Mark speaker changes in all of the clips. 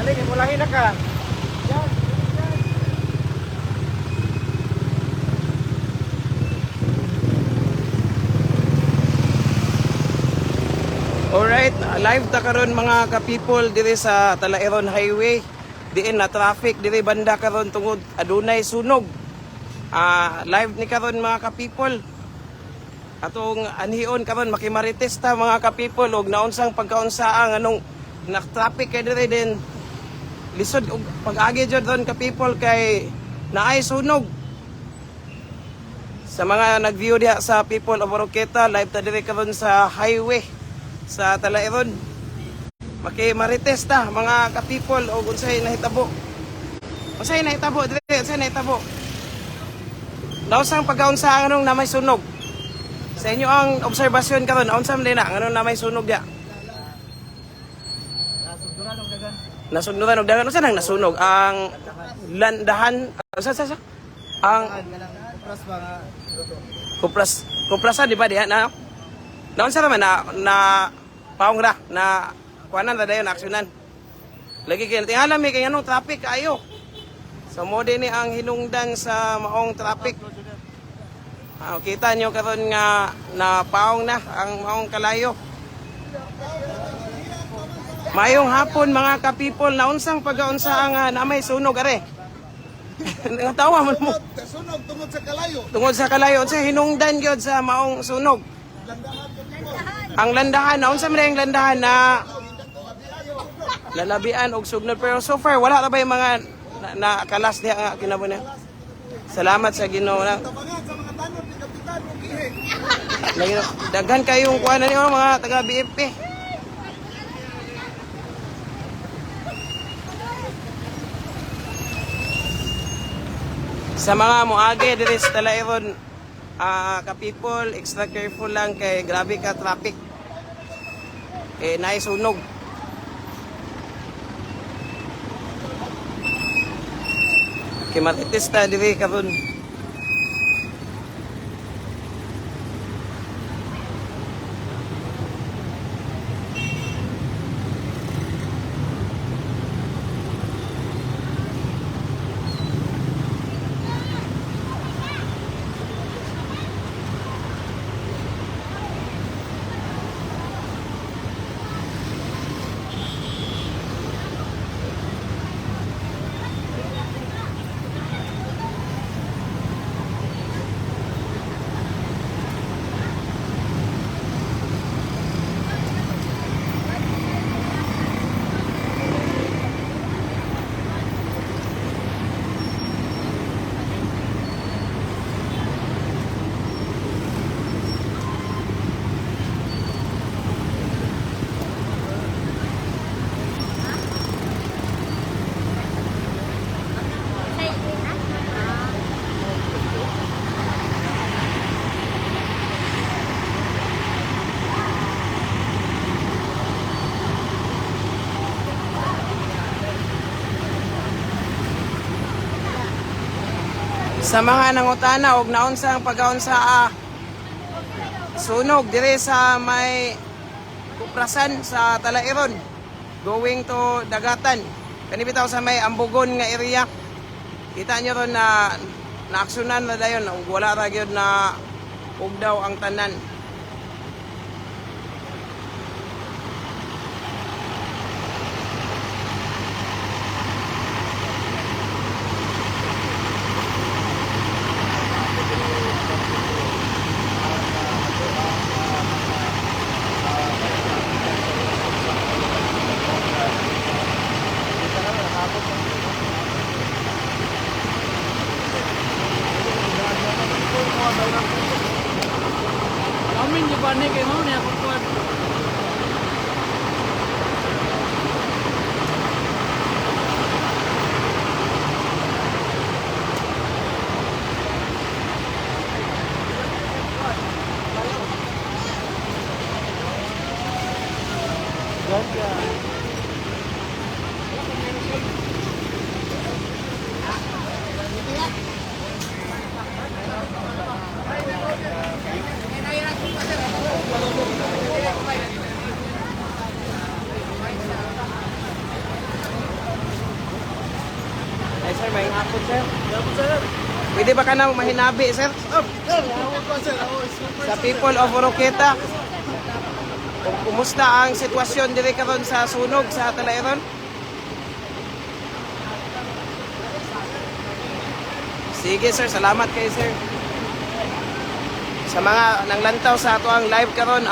Speaker 1: Dali, kay mulahin na ka. Yan, yan.
Speaker 2: Alright, live ta karon, mga ka-people, diri sa Talaeron Highway. Diin na traffic diri banda karon tungod adunay sunog. Live ni karon, mga ka-people. Atong anhion karon, makimarites ta, mga ka-people, og naunsang pagkaunsa ang anong na traffic kay diri din lisod og pag-agi jud ron, ka-people, kay naay sunog. Sa mga nag-view diha sa People of Oroquieta, live ta diri karon sa highway sa Talaeron. Maki marites ta, mga ka-people, og unsay nahitabo. Unsay nahitabo diri? Unsay nahitabo? Naunsang pagkaunsa ang anong na may sunog? Sa inyo ang obserbasyon karon, unsa man din na nganong na may sunog diha?
Speaker 1: Nasugduran og dagan.
Speaker 2: Nasunugan og dagan. Unsa nang nasunog? Ang landahan sa sa sa ang
Speaker 1: Kanang kupras ba nga luto.
Speaker 2: Kupras, kuprasan di ba diha na? Naunsa naman na na paong ra na kuanan ra dayon, aksyonan. Lagi kay tingala mi kay anong traffic kaayo. So mo din ni ang hinungdan sa maong traffic. Kita nyo karon nga na paong na ang maong kalayo. Mayong hapon, mga ka-people, naunsang pagkaunsa ang na may sunog are. Natawa man mo.
Speaker 3: Sunog tungod sa kalayo.
Speaker 2: Tungod sa kalayo, unsa hinungdan gyud sa maong sunog? Ang landahan, unsa man ang landahan na lalabian og sugnod, pero so far wala ra ba yung mga na kalas diha nga kinabo na. Salamat sa Ginoo na.
Speaker 3: Tabangan sa mga tanod ni Kapitan og gihi.
Speaker 2: Lagi daghan kayong kuan na niyo, mga taga BFP. Sa mga moagi diri sa Talaeron, ka-people, extra careful lang kay grabe ka traffic. Eh naay sunog. Kay marites ta diri karon. Sa mga nangutana og naunsa ang pagkaunsa sunog dire sa may kuprasan sa Talaeron going to Dagatan. Kani bitaw sa may Ambugon nga area. Kita nyo ron na naaksyonan na dayon ug wala ra gyud na ugdaw ang tanan.
Speaker 4: Amin di ba ni kay mo niya kuan.
Speaker 2: May hapon, sir. Pwede ba ka na mahinabi, sir? Sa people of Oroqueta. Kumusta ang sitwasyon diri karon sa sunog sa Talaeron? Sige sir, salamat kay sir. Sa mga nanglantaw sa ato ang live karon,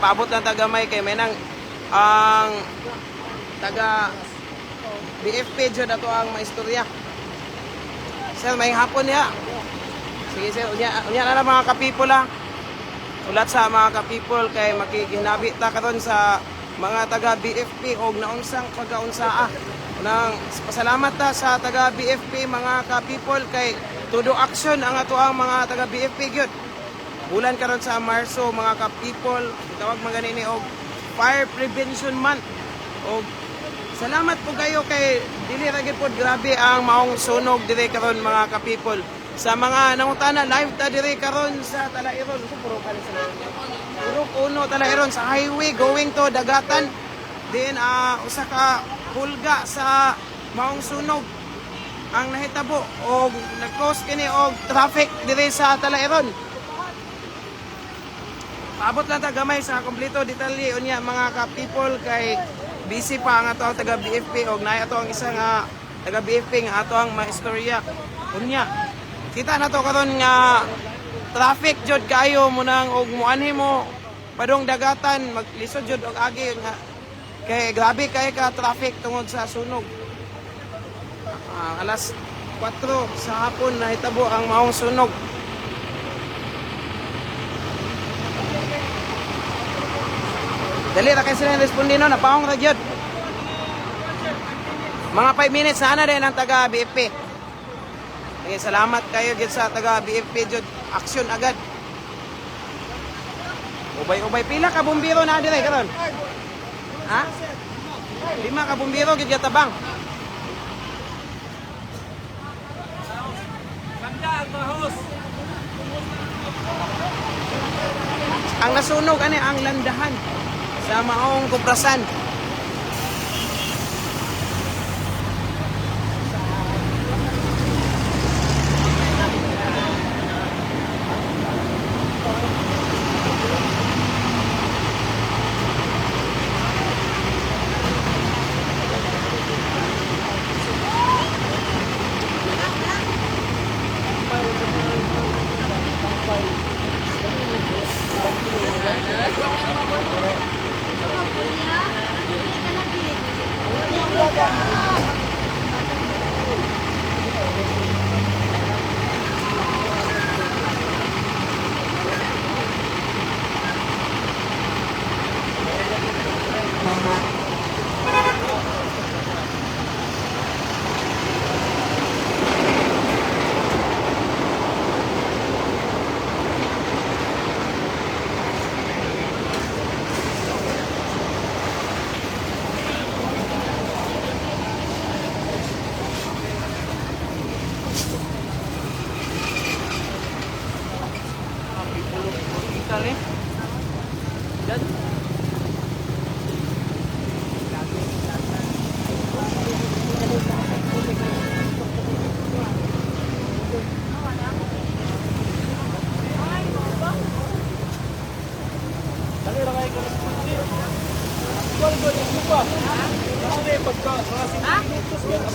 Speaker 2: paabot lang tagamay kay may nang ang taga BFP jud ato ang maistorya. Sir, may hapon niya. Sige sir, unya unya na lang mga ka-people ah. Ulat sa mga ka-people kay makiginabi ta karon sa mga taga BFP og naunsang pagkaunsaa. Unang pasalamat ta sa taga BFP, mga ka-people, kay todo action ang ato ang mga taga BFP gyud. Bulan karon sa Marso, mga ka-people, tawag man gani ni og Fire Prevention Month. Og salamat po kayo kay dili ra gyud pod grabe ang maong sunog dire karon, mga ka-people. Sa mga nangutana, live ta dire karon sa Talairon. Sa puro ka sa Purok Uno, Talairon, sa highway going to Dagatan. Din usa ka hulga sa maong sunog ang nahitabo og nag-cause kini og traffic dire sa Talairon. Paabot lang ta gamay sa kompleto detalye unya, mga ka-people, kay busy pa ang ato ang taga BFP og naay ato ang isa nga taga BFP nga ato ang maistorya unya. Kita na to karon nga traffic jud kaayo mo nang og muanhi mo padong Dagatan, maglisod jud og agi nga kay grabe kay ka traffic tungod sa sunog. Alas 4 sa hapon nahitabo ang maong sunog. Dali ra kay sila responde no, napaong ra gyud. Mga 5 minutes na ana din ang taga BFP. Sige, salamat kayo gyud sa taga BFP jud. Action agad. Ubay-ubay, pila ka bumbiro na dire karon? Ha? Lima ka bumbiro gyud gatabang. Ang nasunog ani ang landahan sa maong kuprasan.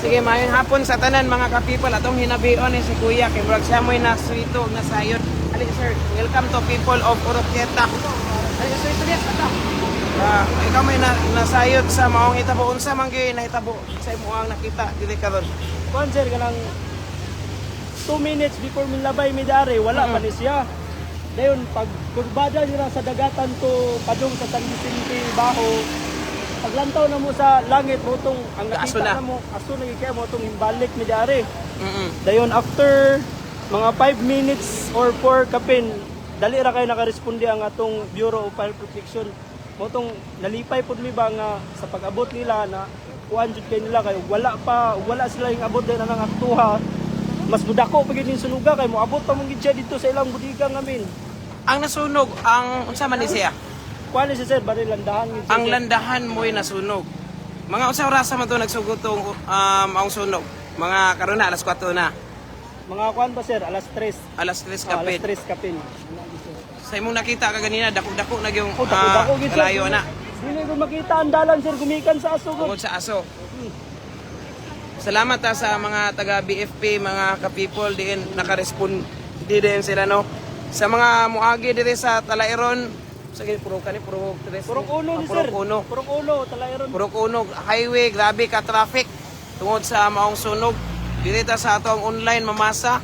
Speaker 2: Sige, mayong hapon sa tanan, mga ka-people. Atong hinabion ni si Kuya kay murag siya mo'y nasuito ug nasayod. Ali sir, welcome to people of Oroquieta. Ali sir, ito yes, ata. Ikaw may nasayod sa maong hitabo, unsa man gyud nahitabo sa imong nakita dili karon?
Speaker 5: Kuan sir, kanang 2 minutes before milabay mi dare, wala pa ni siya. Dayon pag kurbada nila sa dagatan to padung sa San Vicente Baho, paglantaw na mo sa langit mo tong ang
Speaker 2: Aso
Speaker 5: nakita
Speaker 2: na.
Speaker 5: na mo, aso na gyud kay mo tong himbalik mi dare. Dayon after mga 5 minutes or 4 kapin, dali ra kay nakaresponde ang atong Bureau of Fire Protection. Mo tong nalipay pud mi ba nga sa pag-abot nila na kuan jud kay nila kay wala pa, wala sila yung abot din ang aktuha. Mas mudako pa gyud ning sunuga kay moabot pa man gid siya dito sa ilang budiga ngamin.
Speaker 2: Ang nasunog ang unsa man ni siya?
Speaker 5: Kuan ni si sir, bari landahan gid siya,
Speaker 2: Ang
Speaker 5: sir.
Speaker 2: landahan mo'y nasunog. Mga unsa orasa man to nagsugod tong ang sunog? Mga karon na alas 4 na.
Speaker 5: Mga kuan ba sir, alas 3.
Speaker 2: Alas 3
Speaker 5: Ah, alas
Speaker 2: kapit.
Speaker 5: 3 kapin.
Speaker 2: Sa imong nakita ka ganina dako-dako na yung
Speaker 5: Oh, dako-dako gid sir.
Speaker 2: kalayo na
Speaker 5: Dili ko makita ang dalan sir gumikan sa aso ko.
Speaker 2: tungod sa aso. Salamat ha sa mga taga BFP, mga ka-people diin nakarespond di din sila no. Sa mga muagi diri sa Talairon, sige puro kani puro tres.
Speaker 5: Purok uno
Speaker 2: Ah,
Speaker 5: ni sir.
Speaker 2: Purok uno.
Speaker 5: Purok uno, Talairon.
Speaker 2: Purok uno highway, grabe ka traffic tungod sa maong sunog. Diri ta sa atong online mamasa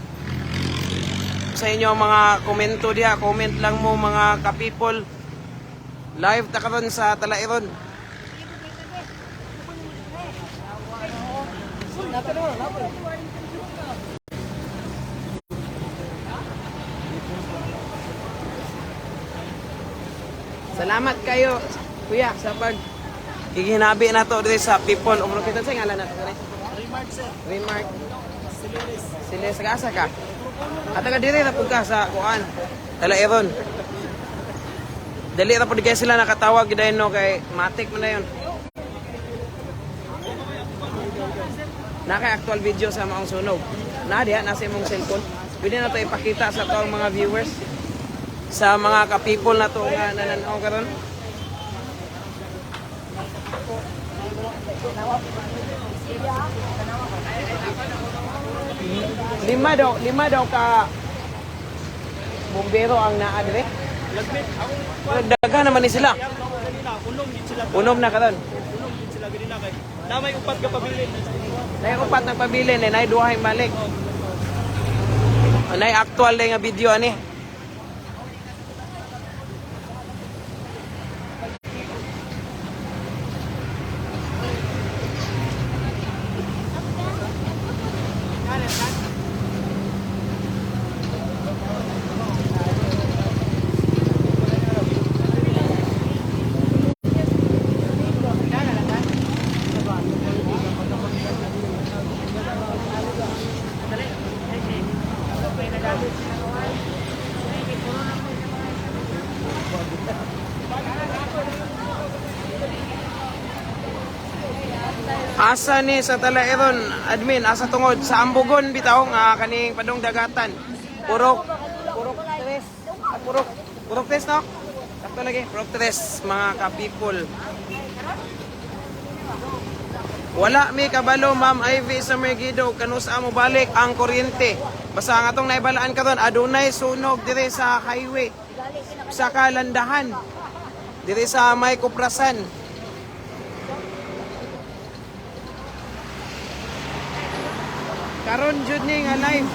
Speaker 2: sa inyo ang mga komento diha, comment lang mo mga ka-people. Live ta karon sa Talairon. Salamat kayo, kuya, sa pag gihinabi na to diri sa people of Roquetan. Sa ngalan na to kani?
Speaker 5: Remark sir.
Speaker 2: Remark.
Speaker 5: Sileris.
Speaker 2: Sila sa asa ka. At taga diri ra pud ka sa kuan. Talairon. Dali ra pud kay sila nakatawag gidayon no kay matik man na yun. Naka actual video sa maong sunog. Na diha nasa imong cellphone. Pwede na to ipakita sa atong mga viewers sa mga ka-people na to nga nananaw karon. Lima daw ka bumbero ang naa dire.
Speaker 5: Lagmit.
Speaker 2: Daghan naman ni sila.
Speaker 5: Kanina, unom gid sila.
Speaker 2: Unom na karon.
Speaker 5: Unom gid sila ganina kay. Namay upat ka pabilin.
Speaker 2: Nay upat nagpabilin eh, nay duha yung balik. Nay actual na nga video ani. Asa ni sa Talaeron, admin, asa tungod sa Ambugon bitaw nga kaning padung dagatan. Purok purok tres, ah, purok purok tres no? Sakto lagi, purok tres mga ka-people. Wala mi kabalo Ma'am Ivy sa Mergido kanus mo balik ang kuryente. Basta ang atong naibalaan karon adunay sunog dire sa highway sa Kalandahan. Dire sa may Kuprasan. Karon jud ni nga live.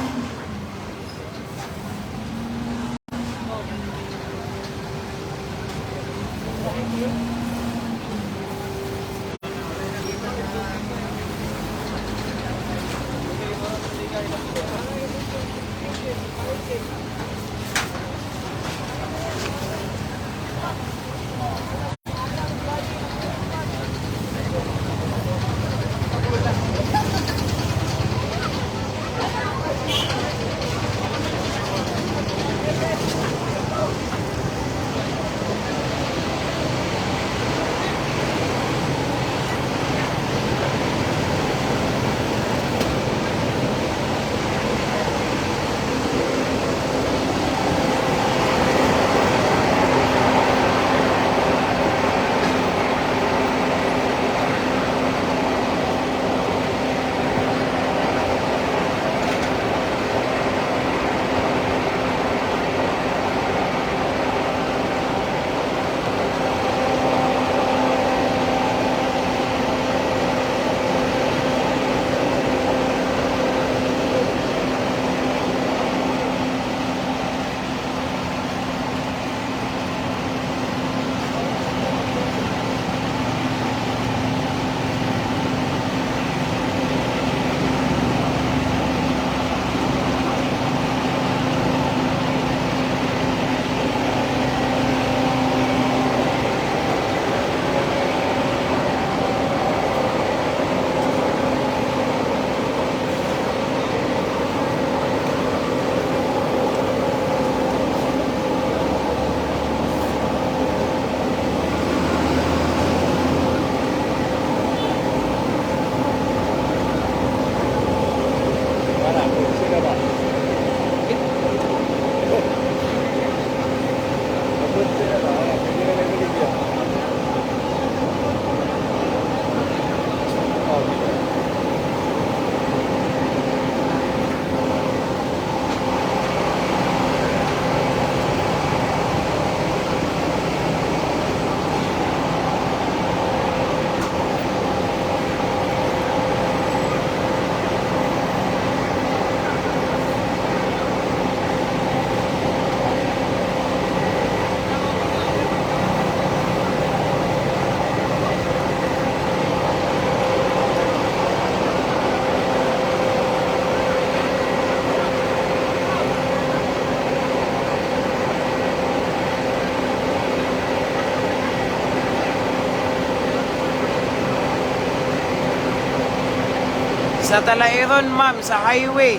Speaker 2: Sa Talairon, ma'am, sa highway.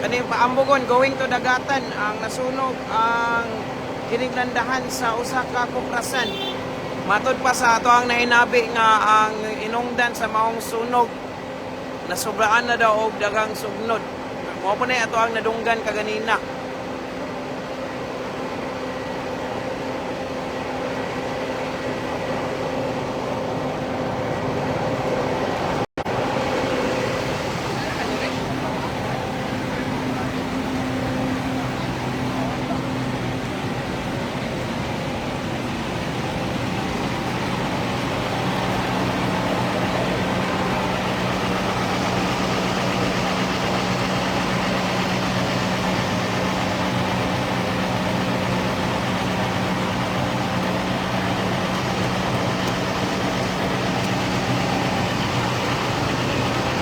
Speaker 2: Kani paambugon going to Dagatan ang nasunog ang kiniglandahan sa usa ka kuprasan. Matod pa sa ato ang nahinabi nga ang inungdan sa maong sunog nasubraan na daw og daghang sugnod. Mao po na ato ang nadunggan kaganina.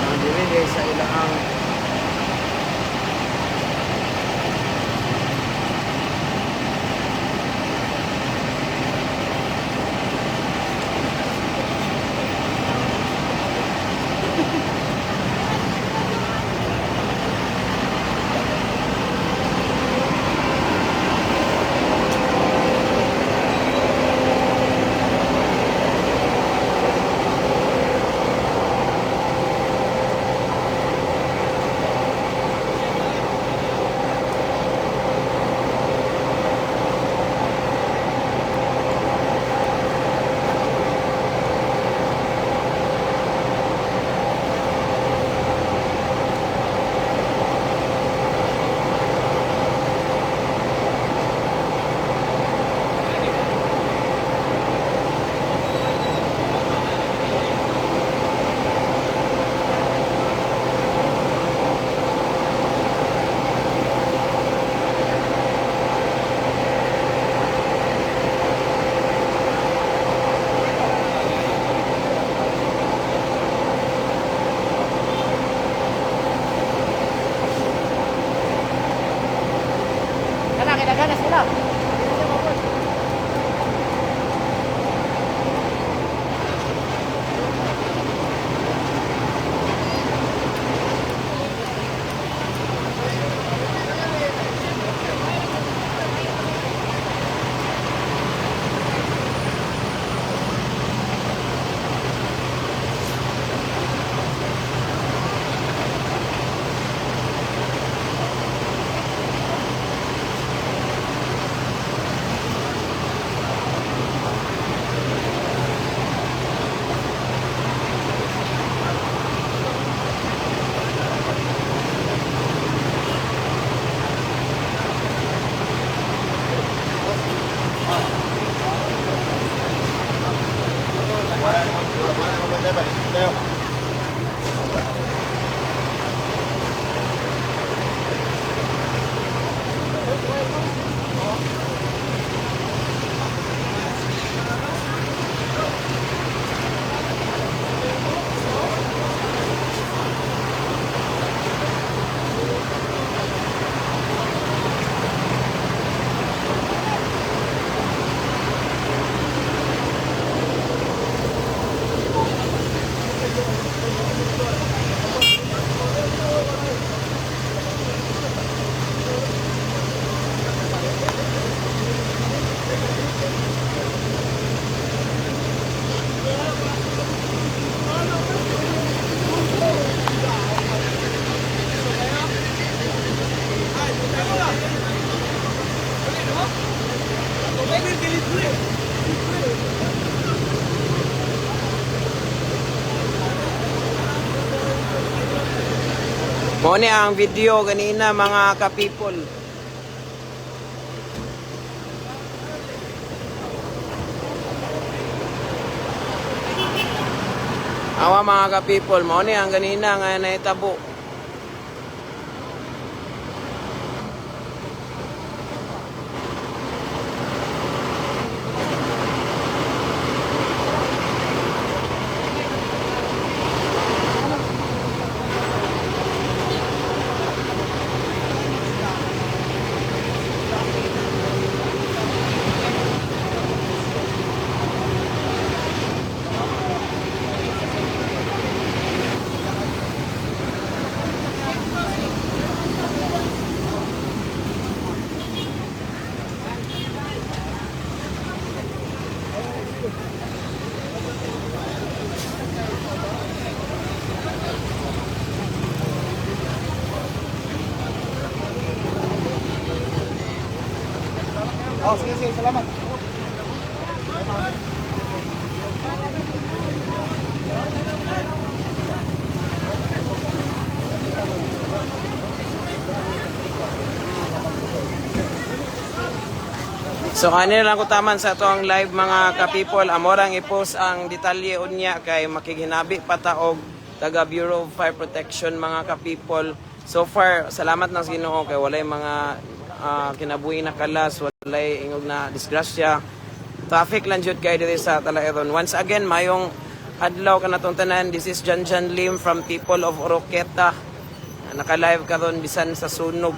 Speaker 2: Ang dili diri sa ilahang
Speaker 1: Kana kay daghan na sila.
Speaker 2: Mao ni ang video ganina, mga ka-people. Awa mga ka-people, mao ni ang ganina nga nahitabo.
Speaker 3: Oh, sige, sige, salamat.
Speaker 2: So ani lang ko taman sa ato ang live, mga ka-people. Amorang i-post ang detalye unya kay makighinabi pa ta og taga Bureau of Fire Protection, mga ka-people. So far, salamat na sa Ginoo kay walay mga kinabuhi na kalas, walay ingog na disgrasya. Traffic lang jud kay diri sa Talaeron. Once again, mayong adlaw kanatong tanan. This is Jan Jan Lim from People of Oroqueta. Naka-live karon bisan sa sunog.